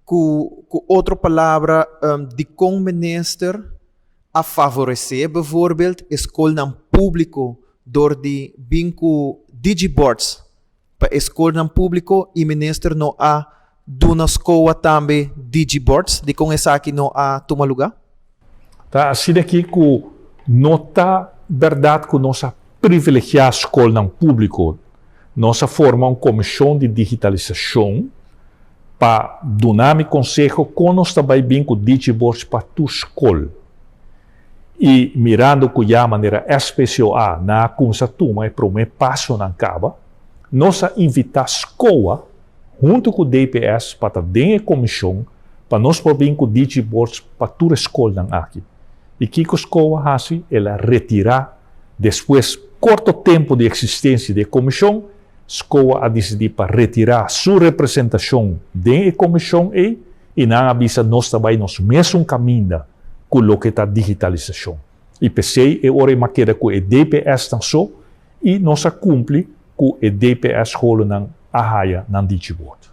Ku ku otro palabra, dikon minister a favoresé bijvoorbeeld e skolnan públiko dor di bin ku digiboards pa e skolnan públiko i minister no a duna SKOA tambe digiboards? Dikon esaki no a tuma lugá? Ta asina aki ku no ta bèrdat ku nos a privilegiá skolnan públiko. Nos a forma un komishon di digitalisashon pa duna mi konseho kon nos ta bai bin ku digiboards pa tur skol. I mirando ku ya manera SPCOA nan a kumsa tuma e promé pasonan kaba, nos a invitá SKOA huntu ku DPS pa ta den e komishon pa nos por bin ku digiboards pa tur e skolnan aki. I kiko SKOA hasi? El a retirá despues korto tempu di eksistensia di e komishon. SKOA a disidí pa retirá su representashon den e komishon ei i nan a bisa nos ta bai nos mesun kaminda ku loke ta digitalisashon. I p'esei e ora ei m'a keda ku e DPSnan so i nos a kumpli ku e DPS-scholennan a haya nan digiboard.